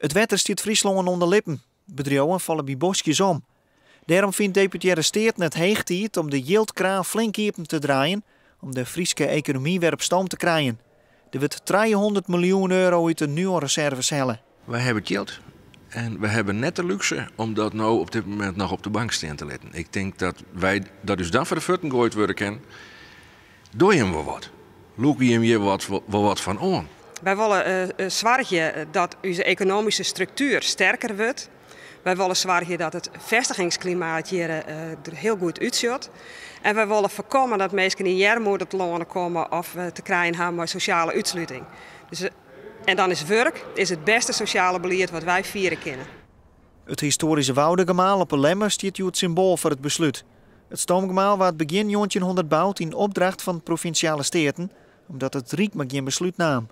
It wetter stiet Fryslân oan de lippen. Bedriuwen falle by boskjes om. Dêrom fynt Deputearre Steaten it heech tiid om de jildkraan flink iepen te draaien om de Fryske ekonomy wer op stoom te krijen. Der wurdt 300 miljoen euro út de NUON-reserves helle. Wy hawwe it jild en we hawwe net de lúkse om dat no op dit momint noch op de bank stean te litten. Ik tink dat wy dat ús dan foar de fuotten goaid wurde kin. Dogge jim wol wat? Lûke jim hjir wat, wol wat fan oan? Wy wolle soargje dat ús ekonomyske struktuer sterker wurdt. Wy wolle soargje dat it fêstigingsklimaat hjir der hiel goed útsjocht. En wy wolle foarkomme dat minsken yn earmoede telâne komme of te krijen ha mei sosjale útsluting. Dus, en dan is wurk is it bêste sosjale belied wat wy fiere kinne. It histoaryske Woudagemaal op 'e Lemmer stiet hjoed symboal foar it beslút. It stoomgemaal waard begjin 1900 boud yn opdracht fan Provinsjale Steaten, omdat it Ryk mar gjin beslút naam.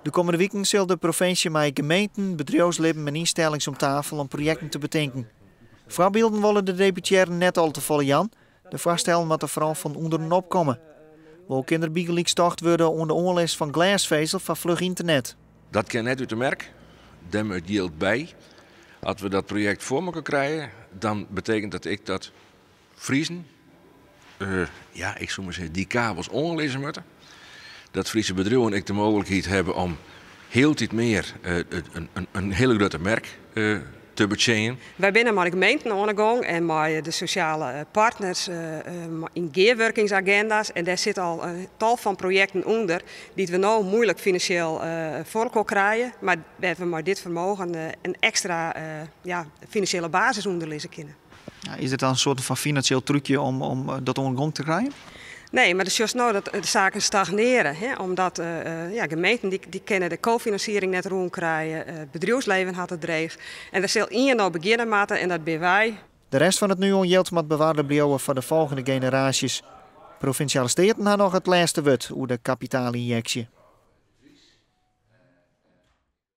De kommende wiken sil de provinsje mei gemeenten, bedriuwslibben en ynstellings om tafel om projekten te betinken. Foarbylden wolle de deputearren net al te folle jaan. De foarstellen moatte foaral fan ûnderen opkomme. Wol kin der bygelyks tocht wurde oan de oanlis fan glêsfezel foar fluch ynternet. Dat kin net út de merk. Dêr moat jild by. As we dat projekt foar mekoar krije, dan betekent dat ek dat Friezen, ja, ik soe mar sizze, dy kabels oanlizze moatte. Dat Fryske bedriuwen ek de mooglikheid hawwe om hieltyd mear in hiele grutte merk te betsjinjen. Wy binne mei de gemeenten oan 'e gong en mei de sosjale partners yn gearwurkingsagenda's. En dêr sit al in tal fan projekten ûnder dy't we no muoilik finansjeel foar elkoar krije, mar wêr't we mei dit fermogen in ekstra ja, finansjele basis ûnder lizze kinne. Is dit dan in soarte fan finansjeel trúkje om dat oan 'e gong te krijen? Nee, mar do sjochst no dat de saken stagneare. Hè, omdat ja, gemeenten dy kinne de kofinansiering net rûn krije, it bedriuwslibben hat it dreech. En der sil ien no begjinne moatte en dat binne wy. De rest fan it NUON-jild moat bewarre bliuwe foar de folgjende generaasjes. Provinsjale Steaten ha noch it lêste wurd oer de kapitaalynjeksje.